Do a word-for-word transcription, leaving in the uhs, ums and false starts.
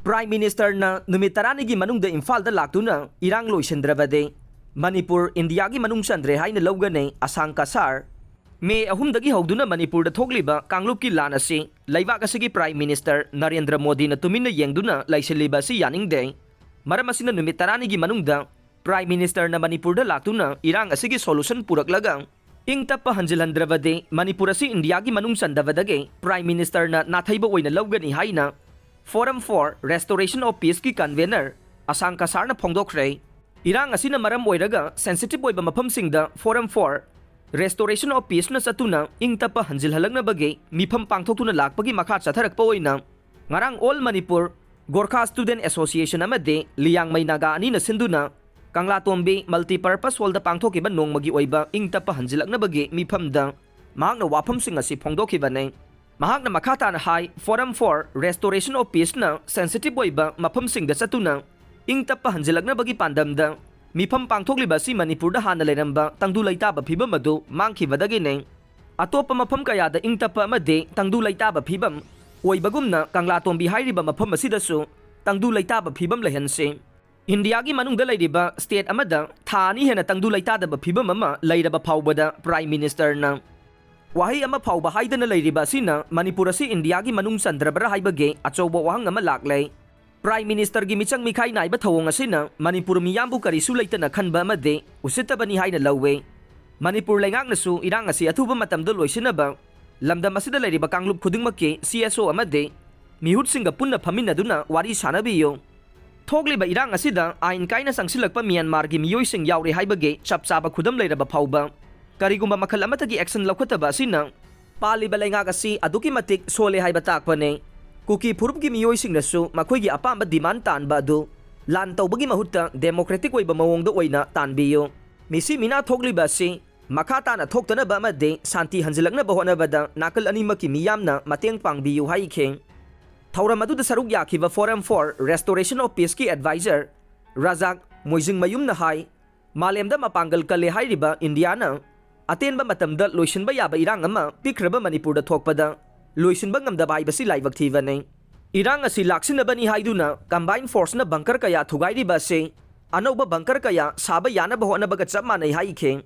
Prime Ministerꯅ ꯅꯨꯃꯤꯠ ꯇꯔꯥꯅꯤꯒꯤ ꯃꯅꯨꯡꯗ ꯏꯝꯐꯥꯜꯗ ꯂꯥꯛꯇꯨꯅ ꯏꯔꯥꯡ ꯂꯣꯏꯁꯤꯟꯗ꯭ꯔꯕꯗꯤ ꯃꯅꯤꯄꯨꯔ ꯏꯟꯗꯤꯌꯥꯒꯤ ꯃꯅꯨꯡ ꯆꯟꯗ꯭ꯔꯦ ꯍꯥꯏꯅ ꯂꯧꯒꯅꯤ ꯑꯁꯥꯡ ꯀꯁꯥꯔ꯫ ꯃꯦ ꯑꯍꯨꯝꯗꯒꯤ ꯍꯧꯗꯨꯅ ꯃꯅꯤꯄꯨꯔꯗ ꯊꯣꯛꯂꯤꯕ ꯀꯥꯡꯂꯨꯞꯀꯤ ꯂꯥꯟ ꯑꯁꯤ ꯂꯩꯕꯥꯛ ꯑꯁꯤꯒꯤ Prime Minister ꯅꯔꯦꯟꯗ꯭ꯔ ꯃꯣꯗꯤꯅ ꯇꯨꯃꯤꯟꯅ ꯌꯦꯡꯗꯨꯅ ꯂꯩꯁꯤꯜꯂꯤꯕ ꯑꯁꯤ ꯌꯥꯅꯤꯡꯗꯦ꯫ ꯃꯔꯝ ꯑꯁꯤꯅ ꯅꯨꯃꯤꯠ ꯇꯔꯥꯅꯤꯒꯤ ꯃꯅꯨꯡꯗ Prime Ministerꯅ ꯃꯅꯤꯄꯨꯔꯗ ꯂꯥꯛꯇꯨꯅ ꯏꯔꯥꯡ ꯑꯁꯤꯒꯤ solution ꯄꯨꯔꯛꯂꯒ ꯏꯪ ꯇꯞꯄ ꯍꯟꯖꯤꯜꯍꯟꯗ꯭ꯔꯕꯗꯤ ꯃꯅꯤꯄꯨꯔ ꯑꯁꯤ ꯏꯟꯗꯤꯌꯥꯒꯤ ꯃꯅꯨꯡ ꯆꯟꯗꯕꯗꯒꯤ Prime Ministerꯅ ꯅꯥꯊꯩꯕ ꯑꯣꯏꯅ ꯂꯧꯒꯅꯤ ꯍꯥꯏꯅ Forum for Restoration of Peaceꯀꯤ convener ꯑꯁꯥꯡ ꯀꯁꯥꯔꯅ ꯐꯣꯡꯗꯣꯛꯈ꯭ꯔꯦ꯫ ꯏꯔꯥꯡ ꯑꯁꯤꯅ ꯃꯔꯝ ꯑꯣꯏꯔꯒ sensitive ꯑꯣꯏꯕ ꯃꯐꯝꯁꯤꯡꯗ Forum for Restoration of Peaceꯅ ꯆꯠꯇꯨꯅ ꯏꯪ ꯇꯞꯄ ꯍꯟꯖꯤꯜꯍꯜꯂꯛꯅꯕꯒꯤ ꯃꯤꯐꯝ ꯄꯥꯡꯊꯣꯛꯇꯨꯅ ꯂꯥꯛꯄꯒꯤ ꯃꯈꯥ ꯆꯠꯊꯔꯛꯄ ꯑꯣꯏꯅ ꯉꯔꯥꯡ All Manipur Gorkha Student Association ꯑꯃꯗꯤ ꯂꯤꯌꯥꯡꯃꯩ ꯅꯥꯒꯥ ꯑꯅꯤꯅ ꯁꯤꯟꯗꯨꯅ ꯀꯪꯂꯥꯇꯣꯝꯕꯤ Multipurpose Hallꯗ ꯄꯥꯡꯊꯣꯛꯈꯤꯕ ꯅꯣꯡꯃꯒꯤ ꯑꯣꯏꯕ ꯏꯪ ꯇꯞꯄ ꯍꯟꯖꯤꯜꯂꯛꯅꯕꯒꯤ ꯃꯤꯐꯝꯗ ꯃꯍꯥꯛꯅ ꯋꯥꯐꯝꯁꯤꯡ ꯑꯁꯤ ꯐꯣꯡꯗꯣꯛꯈꯤꯕꯅꯤ꯫ ꯃꯍꯥꯛꯅ ꯃꯈꯥ ꯇꯥꯅ ꯍꯥꯏ, Forum for Restoration of Peaceꯅ sensitive ꯑꯣꯏꯕ ꯃꯐꯝꯁꯤꯡꯗ ꯆꯠꯇꯨꯅ ꯏꯪ ꯇꯞꯄ ꯍꯟꯖꯤꯜꯂꯛꯅꯕꯒꯤ ꯄꯥꯟꯗꯝꯗ ꯃꯤꯐꯝ ꯄꯥꯡꯊꯣꯛꯂꯤꯕ ꯑꯁꯤ ꯃꯅꯤꯄꯨꯔꯗ ꯍꯥꯟꯅ ꯂꯩꯔꯝꯕ ꯇꯪꯗꯨ ꯂꯩꯇꯥꯕ ꯐꯤꯕꯝ ꯑꯗꯨ ꯃꯥꯡꯈꯤꯕꯗꯒꯤꯅꯤ꯫ ꯑꯇꯣꯞꯄ ꯃꯐꯝ ꯀꯌꯥꯗ ꯏꯪ ꯇꯞꯄ ꯑꯃꯗꯤ ꯇꯪꯗꯨ ꯂꯩꯇꯥꯕ ꯐꯤꯕꯝ ꯑꯣꯏꯕꯒꯨꯝꯅ ꯀꯪꯂꯥꯇꯣꯝꯕꯤ ꯍꯥꯏꯔꯤꯕ ꯃꯐꯝ ꯑꯁꯤꯗꯁꯨ ꯇꯪꯗꯨ ꯂꯩꯇꯥꯕ ꯐꯤꯕꯝ ꯂꯩꯍꯟꯁꯤ꯫ ꯏꯟꯗꯤꯌꯥꯒꯤ ꯃꯅꯨꯡꯗ ꯂꯩꯔꯤꯕ state ꯑꯃꯗ ꯊꯥ ꯑꯅꯤ ꯍꯦꯟꯅ ꯇꯪꯗꯨ ꯂꯩꯇꯥꯗꯕ ꯐꯤꯕꯝ ꯑꯃ ꯂꯩꯔꯕ ꯐꯥꯎꯕꯗ Prime Ministerꯅ ꯋꯥꯍꯩ ꯑꯃ ꯐꯥꯎꯕ ꯍꯥꯏꯗꯅ ꯂꯩꯔꯤꯕ ꯑꯁꯤꯅ ꯃꯅꯤꯄꯨꯔ ꯑꯁꯤ ꯏꯟꯗꯤꯌꯥꯒꯤ ꯃꯅꯨꯡ ꯆꯟꯗ꯭ꯔꯕ꯭ꯔꯥ ꯍꯥꯏꯕꯒꯤ ꯑꯆꯧꯕ ꯋꯥꯍꯪ ꯑꯃ ꯂꯥꯛꯂꯦ꯫ Prime Ministerꯒꯤ ꯃꯤꯆꯪ ꯃꯤꯈꯥꯏ ꯅꯥꯏꯕ ꯊꯧꯑꯣꯡ ꯑꯁꯤꯅ ꯃꯅꯤꯄꯨꯔ ꯃꯤꯌꯥꯝꯕꯨ ꯀꯔꯤꯁꯨ ꯂꯩꯇꯅ ꯈꯟꯕ ꯑꯃꯗꯤ ꯎꯁꯤꯠꯇꯕꯅꯤ ꯍꯥꯏꯅ ꯂꯧꯏ꯫ ꯃꯅꯤꯄꯨꯔ ꯂꯩꯉꯥꯛꯅꯁꯨ ꯏꯔꯥꯡ ꯑꯁꯤ ꯑꯊꯨꯕ ꯃꯇꯝꯗ ꯂꯣꯏꯁꯤꯟꯅꯕ ꯂꯝꯗꯝ ꯑꯁꯤꯗ ꯂꯩꯔꯤꯕ ꯀꯥꯡꯂꯨꯞ ꯈꯨꯗꯤꯡꯃꯛꯀꯤ C S O ꯑꯃꯗꯤ ꯃꯤꯍꯨꯠꯁꯤꯡꯒ ꯄꯨꯟꯅ ꯐꯝꯃꯤꯟꯅꯗꯨꯅ ꯋꯥꯔꯤ ꯁꯥꯟꯅꯕꯤꯌꯨ꯫ ꯊꯣꯛꯂꯤꯕ ꯏꯔꯥꯡ ꯑꯁꯤꯗ ꯑꯥꯏꯟ ꯀꯥꯏꯅ ꯆꯪꯁꯤꯜꯂꯛꯄ ꯃ꯭ꯌꯥꯟꯃꯥꯔꯒꯤ ꯃꯤꯑꯣꯏꯁꯤꯡ ꯌꯥꯎꯔꯦ ꯍꯥꯏꯕꯒꯤ ꯆꯞ ꯆꯥꯕ ꯈꯨꯗꯝ ꯂꯩꯔꯕ ꯐꯥꯎꯕ ꯀꯔꯤꯒꯨꯝꯕ ꯃꯈꯜ ꯑꯃꯠꯇꯒꯤ action ꯂꯧꯈꯠꯇꯕ ꯑꯁꯤꯅ ꯄꯥꯜꯂꯤꯕ ꯂꯩꯉꯥꯛ ꯑꯁꯤ ꯑꯗꯨꯛꯀꯤ ꯃꯇꯤꯛ ꯁꯣꯜꯂꯦ ꯍꯥꯏꯕ ꯇꯥꯛꯄꯅꯤ꯫ ꯀꯨꯀꯤ ꯐꯨꯔꯨꯞꯀꯤ ꯃꯤꯑꯣꯏꯁꯤꯡꯅꯁꯨ ꯃꯈꯣꯏꯒꯤ ꯑꯄꯥꯝꯕ demand ꯇꯥꯟꯕ ꯑꯗꯨ ꯂꯥꯟ ꯇꯧꯕꯒꯤ ꯃꯍꯨꯠꯇ democratic ꯑꯣꯏꯕ ꯃꯑꯣꯡꯗ ꯑꯣꯏꯅ ꯇꯥꯟꯕꯤꯌꯨ꯫ ꯃꯤꯁꯤ ꯃꯤꯅꯥ ꯊꯣꯛꯂꯤꯕ ꯑꯁꯤ ꯃꯈꯥ ꯇꯥꯅ ꯊꯣꯛꯇꯅꯕ ꯑꯃꯗꯤ ꯁꯥꯟꯇꯤ ꯍꯟꯖꯤꯜꯂꯛꯅꯕ ꯍꯣꯠꯅꯕꯗ ꯅꯥꯀꯜ ꯑꯅꯤꯃꯛꯀꯤ ꯃꯤꯌꯥꯝꯅ ꯃꯇꯦꯡ ꯄꯥꯡꯕꯤꯌꯨ ꯍꯥꯏꯈꯤ꯫ ꯊꯧꯔꯝ ꯑꯗꯨꯗ ꯁꯔꯨꯛ ꯌꯥꯈꯤꯕ Forum for Restoration of Peaceꯀꯤ advisor ꯔꯥꯖꯥꯛ ꯃꯣꯏꯖꯤꯡꯃꯌꯨꯝꯅ ꯍꯥꯏ, ꯃꯥꯂꯦꯝꯗ ꯃꯄꯥꯡꯒꯜ ꯀꯜꯂꯦ ꯍꯥꯏꯔꯤꯕ ꯏꯟꯗꯤꯌꯥꯅ ꯑꯇꯦꯟꯕ ꯃꯇꯝꯗ ꯂꯣꯏꯁꯤꯟꯕ ꯌꯥꯕ ꯏꯔꯥꯡ ꯑꯃ ꯄꯤꯛꯈ꯭ꯔꯕ ꯃꯅꯤꯄꯨꯔꯗ ꯊꯣꯛꯄꯗ ꯂꯣꯏꯁꯤꯟꯕ ꯉꯝꯗꯕ ꯍꯥꯏꯕꯁꯤ ꯂꯥꯏꯕꯛ ꯊꯤꯕꯅꯤ꯫ ꯏꯔꯥꯡ ꯑꯁꯤ ꯂꯥꯛꯁꯤꯟꯅꯕꯅꯤ ꯍꯥꯏꯗꯨꯅ combined forceꯅ bunker ꯀꯌꯥ ꯊꯨꯒꯥꯏꯔꯤꯕ ꯑꯁꯤ ꯑꯅꯧꯕ bunker ꯀꯌꯥ ꯁꯥꯕ ꯌꯥꯅꯕ ꯍꯣꯠꯅꯕꯒ ꯆꯞ ꯃꯥꯟꯅꯩ ꯍꯥꯏꯈꯤ꯫